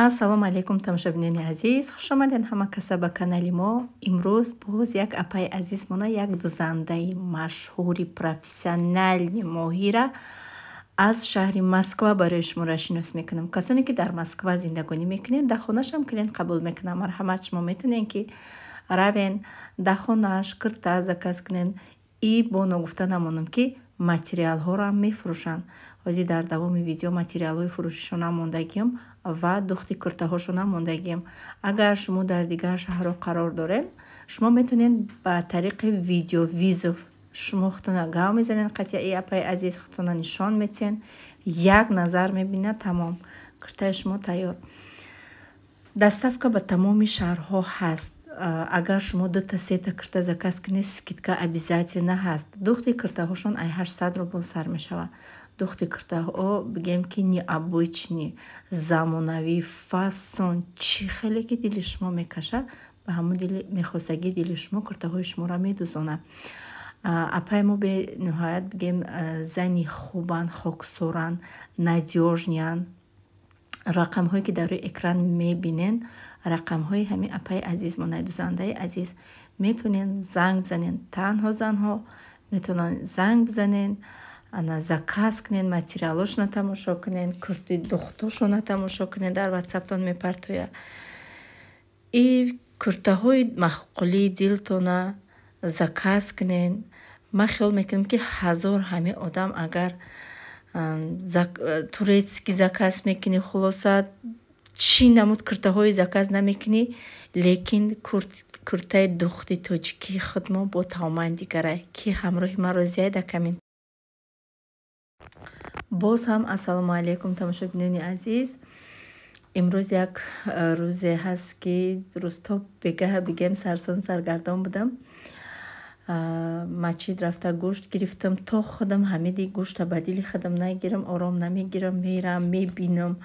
Ассалому алайкум, тамошобинони азиз, хуш омадед ҳама каса ба канали мо. Имрӯз боз як апаи азизмона, як дузандаи машҳури профессиональный моҳира аз шаҳри Москва барои шуморо шинос мекунам. Касоне ки дар Москва зиндагонӣ мекунед, дар хонашам клиент қабул мекунам. Марҳамат, шумо метавонед, ки равен дар хонаш, кирта заказ кунед. И бо ногуфта намонам, ки материалҳоро мефурӯшанд. Ҳозир дар давоми видео материалҳои фурӯшишонам мондагиам ва духти куртаҳошонам мондагиам. Агар шумо дар дигар шаҳрҳо қарор доред, шумо метавонед ба тариқи видеовызов, шумо худтона гав мезанед қатъи апаи азиз, худтона нишон метиҳед, як назар мебинад, тамом, куртаи шумо тайёр. Доставка ба тамоми шаҳрҳо ҳаст. Агар шумо дута, сета курта заказ кунед, скидка обязательно ҳаст. Духти куртаҳошон ай 800 рубл сар мешавад. Духти куртаҳо, бигем ки, необычный, замонавӣ, фасон, чӣ хеле ки дили шумо мекашад, ба ҳамон дили мехостагии дили шумо куртаҳои шуморо медузонад. Апаи мо бениҳоят, бигем, зани хубанд, хоксоранд, надёжный анд. Рақамҳое ки дар рӯи экран мебинен, рақамҳои ҳамин апаи азизмон, дузандаи азиз. Метавонед занг бизанед, танҳо занҳо метавонанд занг бизанед, ана заказ кунед, материалҳошона тамошо кунед, курти духтошона тамошо кунед, дар ватсаптон мепартояд. И куртаҳои маъқулии дилтона заказ кунед. Ман хиёл мекунам, ки ҳазор ҳамин одам агар турецкий заказ мекунӣ, хулоса, чӣ намуд куртаҳои заказ намекунӣ, лекин куртаи духти тоҷикии худмо бо тамоман дигарай. Ки ҳамроҳи ман розияй, дар коммент. Боз ҳам ассалому алайкум, тамошобинони азиз. Имрӯз як рӯзе ҳаст, ки рӯз то бегаҳа, бигем, сарсон саргардон будам. Масҷид рафта гӯшт гирифтам. То худам ҳамиди гӯшта ба дили худам нагирам, ором намегирам. Мерам, мебинам,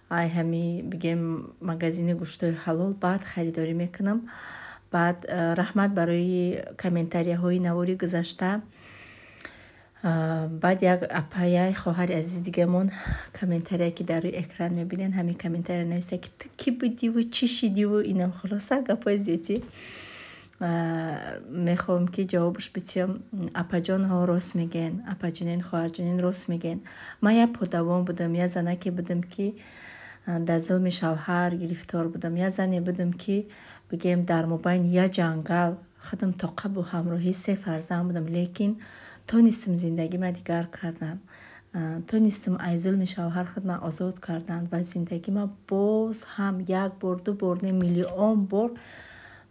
ай ҳами, бигем, магазини гӯштҳои ҳалол, баъд харидорӣ мекунам. Баъд раҳмат барои комментарияҳои навори гузашта. Баъд як апаяй, хоҳари азизи дигамон, комментария ки дар рӯи экран мебинед, ҳамин комментария нависта, ки ту кӣ будиву чӣ шидиву инам, хулоса, гапҳои зиёдӣ. Мехоҳам, ки ҷавобаш битиҳам. Апаҷонҳо рост мегӯянд, апаҷонин, хоҳарҷонин рост мегӯянд. Ман як подавон будам, як занаке будам, ки дар зулми шавҳар гирифтор будам, як зане будам, ки, бигем, дар мобайни як ҷангал худам тоқа бо ҳамроҳии се фарзанд будам, лекин тонистам зиндагима дигар кардам, тонистам аз зулми шавҳар худма озод кардан ва зиндагима боз ҳам як бор, ду бор не, миллион бор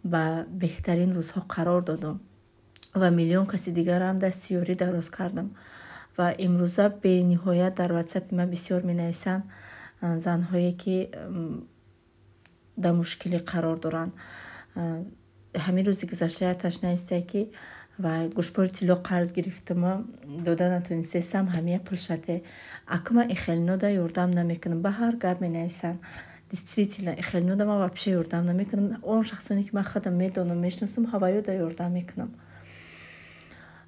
ба беҳтарин рӯзҳо қарор додам ва миллион каси дигарам дасти ёрӣ дароз кардам. Ва имрӯза бениҳоят дар ватсапи ман бисёр менависанд занҳое, ки дар мушкилӣ қарор доранд. Ҳамин рӯзи гузашта якташ навистае, ки ва гӯшбори тилло қарз гирифтама, дода натонистестам, ҳамия пулшате. Ака, ман ихелинода ёрдам намекунам, ба ҳар гап менависанд. Действительно, ихелинода ман вообще ёрдам намекунам. Он шахсоне ки ман худам медонам, мешиносам, ҳаваёда ёрдам мекунам.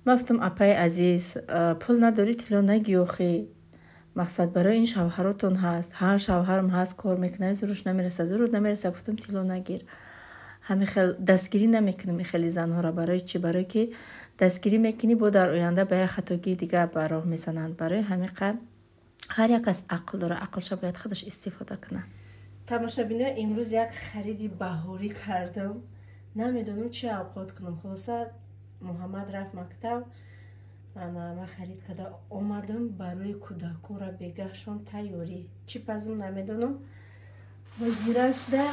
Ман гуфтам: «Апаи азиз, пул надорӣ, тилло нагӣ охӣ. Мақсад, барои ин шавҳаротон ҳаст». Ҳар шавҳарам ҳаст, кор мекунад, зуруш намераса, зурут намереса. Гуфтам: «Тилло нагир». Ҳамин хел дастгирӣ намекунам ихели занҳоро. Барои чӣ? Барое ки дастгирӣ мекунӣ, бо дар оянда ба як хатогии дигар ба роҳ мезананд. Барои ҳамин қа ҳар як кас ақл дорад, ақлша бояд худаш истифода кунад. Тамошобино, имрӯз як хариди баҳорӣ кардам. Намедонам, чӣ авқот кунам. Хулоса, Муҳаммад рафт мактаб, ана ман харид карда омадам. Барои кӯдакора бегаҳшон тайёрӣ. Чӣ пазм, намедонам. Ҳозирашда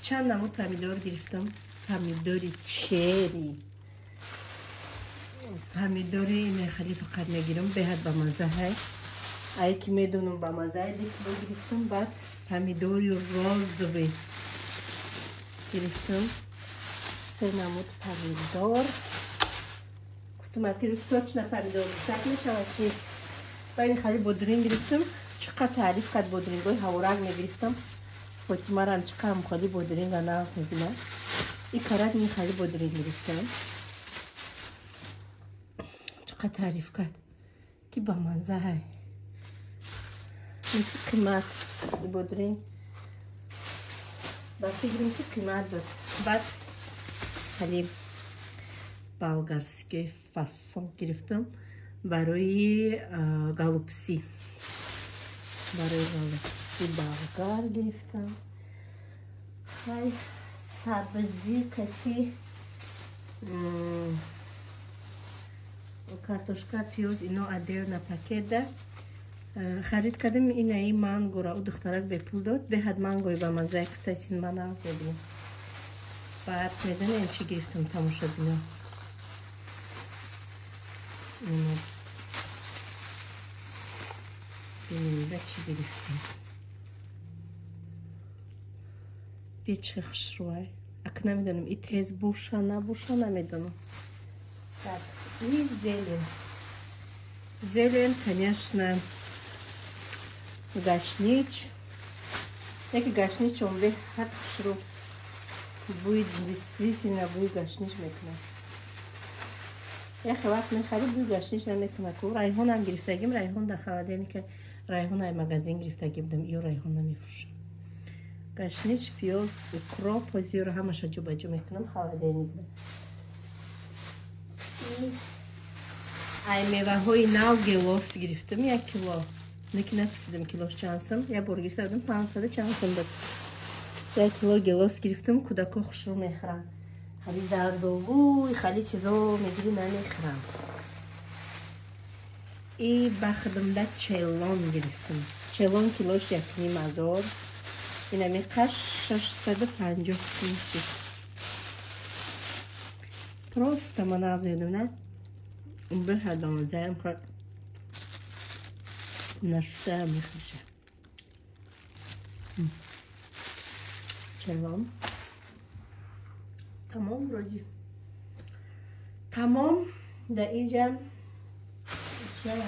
чанд намуд помидор гирифтам: помидори черри, помидори хали фақат мегирам, беҳад ба маззаҳай, ае ки медонам, ба маззаи 2 кило гирифтам. Баъд помидори розовый гирифтам, се намуд помидор. Гуфтам, акирӯз точно помидор гуфтак мешавад чи. Байни хали бодринг гирифтам. Чӣ қад таъриф кард, бодрингҳои ҳаворак мегирифтам. Фотимарам чӣ қад хали бодринга нағз мебинад. И карат ин хали бодринг гирифтам. Чӣ қад таъриф кард, ки ба маззаҳай, қимат бодринг. Ба фикрам ки қимат буд. Баъд хали болгарский фасол гирифтам барои голубцы. Барои голубцы болгар гирифтам. Хай сабзӣ каси картошка, пиёз ино отдельно пакета харид кардем. Инаи мангора ӯ духтарак бепул дод. Беҳад мангои ба мазза, кстати, ман нағз мебинам. Баъд медонем чӣ гирифтам, тамошобино. Бинем чӣ гирифтам. Бичи хушрӯай. Ак намедонам и тез боша набоша, намедонам. Так, и зелень. Зелень, конечно, гашнич. Яки гашнич он беҳад хушрӯ. Бӯи действительно бӯи гашнич мекунад. Яхе вақт мехарӣ бӯи гашнич намекунад. Ку райҳонам гирифтагим, райҳон дар холодильника, райҳон ай магазин гирифтагӣ будам, ё райҳон намефурӯшам. Гашнич, пиёз, укроп, ҳозиёро ҳамаша ҷобаҷо мекунам холодильникда. Ай меваҳои нав гелос гирифтам, 1 кило. Неки напурсидам килош чанд сум, як бор гирифта будам 500 чанд сум буд. 1 кило гелос гирифтам, кӯдако хушрӯ мехӯранд. Хали зардолуй, хали чизо мегирӣ намехӯранд. И ба худамда челон гирифтам. Челон килош 1 500. Инами қаш 650 сум шуд. Просто ман нағз медонам, на? Беҳад ба маззаям хӯрд. Нашуда мехӯша. Челон. Тамом вроде. Тамом. Да иҷа чаям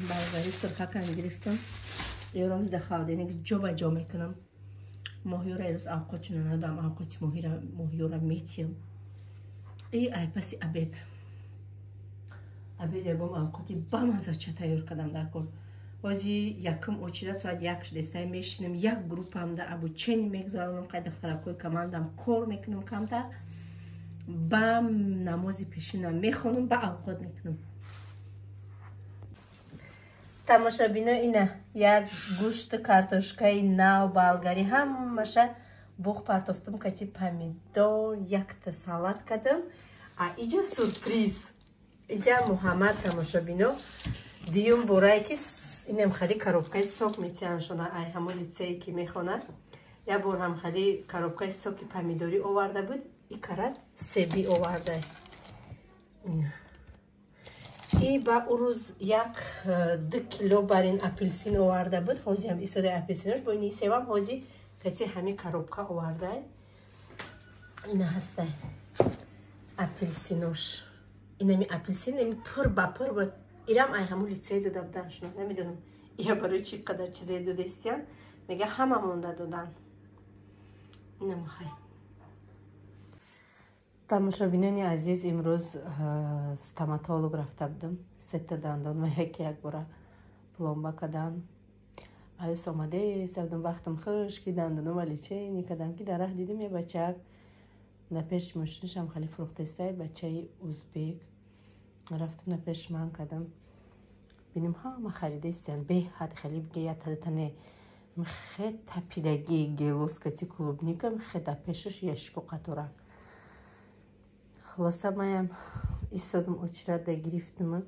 баргари сурхакам гирифтам. Ёрам дар холодильник ҷобаҷо мекунам. Моҳиёра ирӯз авқотшона надам, авқоти моҳиёра метиям. И ай паси обед. Обед ягом авқоти бамаззача тайёр кардам дар кор. Ҳози якум очередь соат 1 шудестай мешинам, як группамда обучение мегзаронам, қай духтаракҳои командам кор мекунам камтар. Ба намози пешинам мехонам, ба авқот мекунам. Тамошобино, ина як гӯшту картошкаи нав болгарӣ ҳамаша буғ партофтам, кати помидор, якта салат кардам. А иҷа сюрприз. Иҷа Муҳаммад, тамошобино, дуюм борае ки инам хали коробкаи сок метиҳаншона ай ҳамон литсее ки мехонад. Як бор ҳам хали коробкаи соки помидорӣ оварда буд, и карат себӣ оварда. И ба ӯ рӯз 1-2 кило барин апелсин оварда буд. Ҳозиам истодаи апелсинош бо ини себам ҳози кати ҳами коробка оварда. Ина ҳастай апелсинош. Инами апелсин ами пур ба пур буд. Ирам ай ҳамун литсей дода будан шуно. Намедонам я барои чӣ қадар чизе додаистиян. Мега ҳама монда додан. Инамхай. Тамошобинони азиз, имрӯз стоматолог рафта будам. 3 дандон ва яке як бора пломба кардам. Аюс омадеста будам, вақтам хуш ки дандонама лечение кардам, ки дар раҳ дидим я бачак на пеши мошинашам хали фурӯхтаистай, бачаи узбек. Рафтам на пеши ман кардам. Бинем ҳама харидаистиян, беҳад хали биге я тадатане михе тапидаги гелос кати клубника, михе да пешаш яшику қаторак. Хулоса маям истодам очередда гирифтам.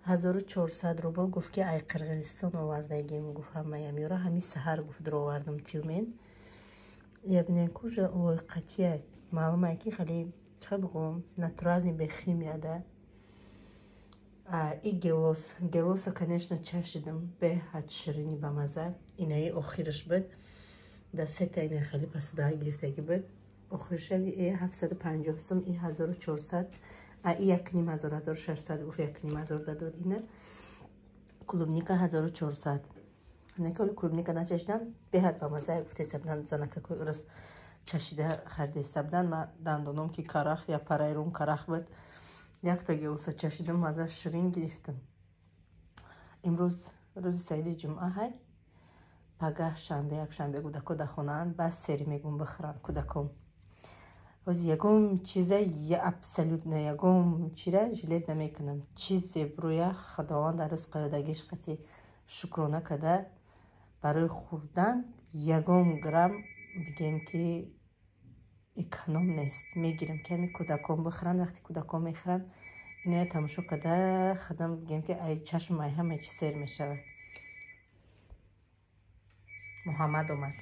1400 рубл гуфт ки ай Қирғизистон овардагим, гуфт ҳамаям ёра ҳами саҳар гуфт дуровардам Тюмен. Ябнен кужа лойқатия маълумае ки хеле чӣ бигӯм натуральный бе химия да. И гелос, гелоса конечно чашидам, беҳад ширини ба маза. Инаи охираш буд. Да сета ина хеле пасудаҳа гирифтагӣ буд. Охирша 750 сум, и 1400, а и 1500, 1600 гуфт 1500 дадод ина. Клубника 1400. Неки клубника начашидам, беҳад ба маза гуфтеста будам, занакакои урус чашида харидаиста будан. Ма дандоном ки карах, я парайрум карах буд. Якта гелоса чашидам, маза ширин гирифтам. Имрӯз рӯзи саиди ҷумъа ҳай. Пагаҳ шанбе, якшанбе кӯдако дар хонаанд, бас сери мегум бихӯранд кӯдаком. Ҳозир ягон чиза, абсолютно ягон чира жалеть намекунам. Чизе бруя, Худованд дар ризқ додагиш қати шукрона када, барои хӯрдан ягон грамм бигем ки эконом нест. Мегирам, ки ҳами кӯдакон бихӯранд. Вақте кӯдакон мехӯранд, иноя тамошо када, худам бигем ки ай чашмам ай ҳама чи сер мешавад. Муҳаммад омад.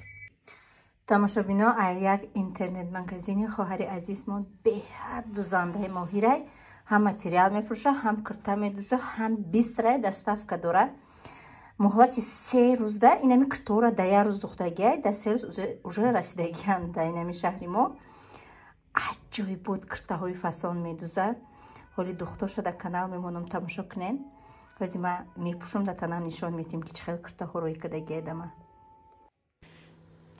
Тамошобино, ай як интернет-магазини хоҳари азизмон, беҳад дузандаи моҳирай, ҳам материал мефурӯша, ҳам кирта медуза, ҳам быстрая доставка дора. Муҳлати 3 рӯзда инами киртаҳоро да як рӯз духтагиай, да 3 рӯз уже расидагианд да инами шаҳри мо. Аҷоибот киртаҳои фасон медуза. Ҳоли духтоша дар канал мемонам, тамошо кунен. Ҳози ма мепӯшам, да танам нишон метим, ки чӣ хел киртаҳоро кардагиай дама.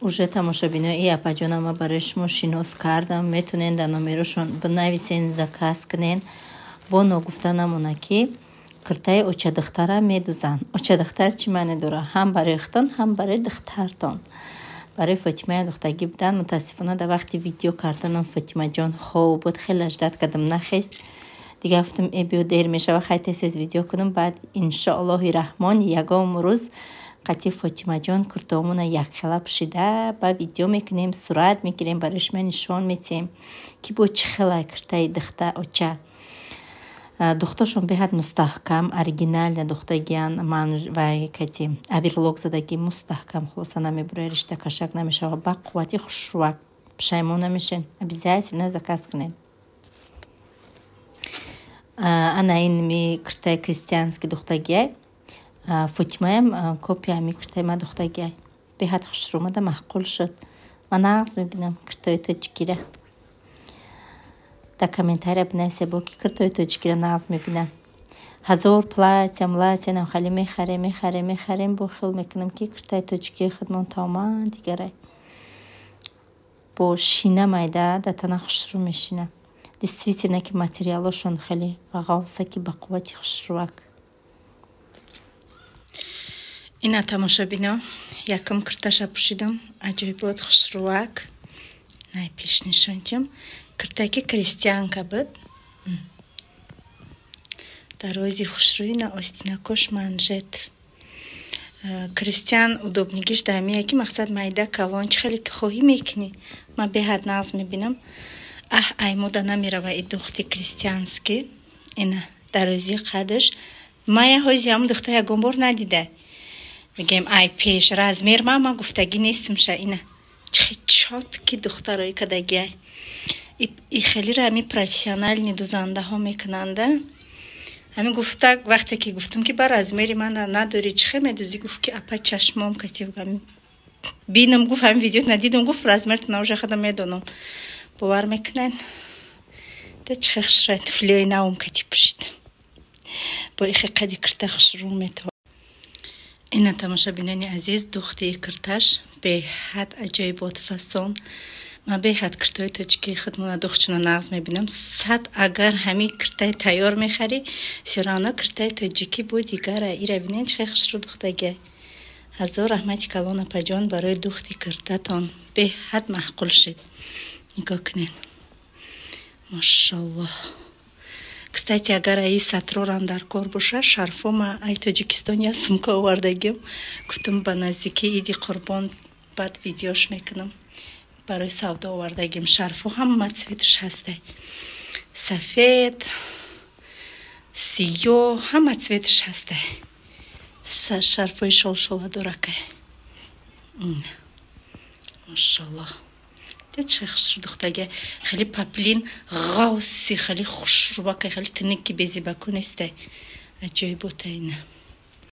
Уже, тамошобино, и апаҷонама барои шумо шинос кардам. Метонен дар номерошон бинависен, заказ кунен. Бо ногуфта намона, ки киртаи очадухтара медузанд. Очадухтар чӣ маъне дорад? Ҳам барои худтон, ҳам барои духтартон. Барои Фотимаям духтагӣ буданд. Мутаассифона, дар вақти видео карданам Фотимаҷон хоб буд. Хеле ждать кардам, нахест. Дигар гуфтам, э, биё, дер мешава, хай, тез тез видео кунам. Баъд, иншоаллоҳи раҳмон, ягон рӯз қатъи Фотимаҷон куртаомона якхела пӯшида ба видео мекунем, сурат мегирем, барои шумо нишон метиҳем, ки бо чӣ хела киртаи духта оча духтошон беҳад мустаҳкам, оригинально духтагиян. Ман вай кати оверлок задагӣ, мустаҳкам, хулоса, намебура, ришта кашак намешава, ба қуввати хушрӯак, пушаймон намешен. Обязательно заказ кунед. Ана ин ми киртаи крестьянский духтагиай. Фотимаям копия ми киртаи ма духтагиай. Беҳад хушрӯмада, маъқул шуд. Ман нағз мебинам киртои тоҷикира. Дар комментария бинависе, бо ки киртои тоҷикира нағз мебинам. Ҳазор платья млатья нам хали мехарем, мехарем, мехарем, бо хел мекунам, ки киртаи тоҷикии худмон тамоман дигарай. Бо шина майда дар тана хушрӯ мешина. Действительно, ки материалошон хеле ғавса, ки ба қуввати хушрӯак. Ина, тамошобино, якум кирташа пӯшидам. Аҷоибот, хушрӯак. Най, пеш нишонтем. Киртаки крестьянка буд, дарози хушрӯи, на остинакош манжет. Крестьян удобнигиш дар ҳамие, ки мақсад майда калон чӣ хеле ки хоҳӣ мекунӣ. Ман беҳад нағз мебинам. Аҳ, ай мода намерава и духти крестьянский. Ина дарозии қадаш мая ҳози ҳамн духта ягон бор надида. Мегӯем, ай пеш размер ма гуфтагӣ нестимша. Ина чихе чёткий духтарои кадагиай. И хелира ҳами профессиональный дузандаҳо мекунанда. Ҳамин гуфта, вақте ки гуфтам, ки ба размери ман надорӣ, чихе медузӣ, гуфт, ки апа, чашмом кати бинам, гуфт, ҳамин видео надидам, гуфт, размертона уже худам медонам. Бовар мекунед, да чихе хушрӯ туфлиои навом кати пӯшид, бо ихе қади кирта хушрӯ метава. Ина, тамошобинони азиз, духти кирташ беҳад аҷоибот, фасон. Ман беҳад киртаҳои тоҷикии худмона духчуна нағз мебинам. Сад агар ҳамин киртаи тайёр мехарӣ, всё равно киртаи тоҷикӣ бо дигара. Ира бинед, чӣ хушрӯ духтагиай. Ҳазор раҳмати калон, апаҷон, барои духти киртатон. Беҳад маъқул шуд. Нигоҳ кунед, машаллоҳ. Кстати, агар аи сатрорам дар кор боша, шарфо ма ай Тоҷикистон я сумка овардагим. Гуфтам, ба наздикии Иди Қурбон баъд видеош мекунам. Барои савдо овардагим шарфо, ҳама цветш ҳастай: сафед, сиёҳ, ҳама цветш ҳастай. Шарфои шолшола доракай, машаллоҳ. Чӣ хушрӯ духтага. Хеле поплин ғавси, хеле хушрӯбакай, хеле туники, безибаку нестай. Аҷоибота ина.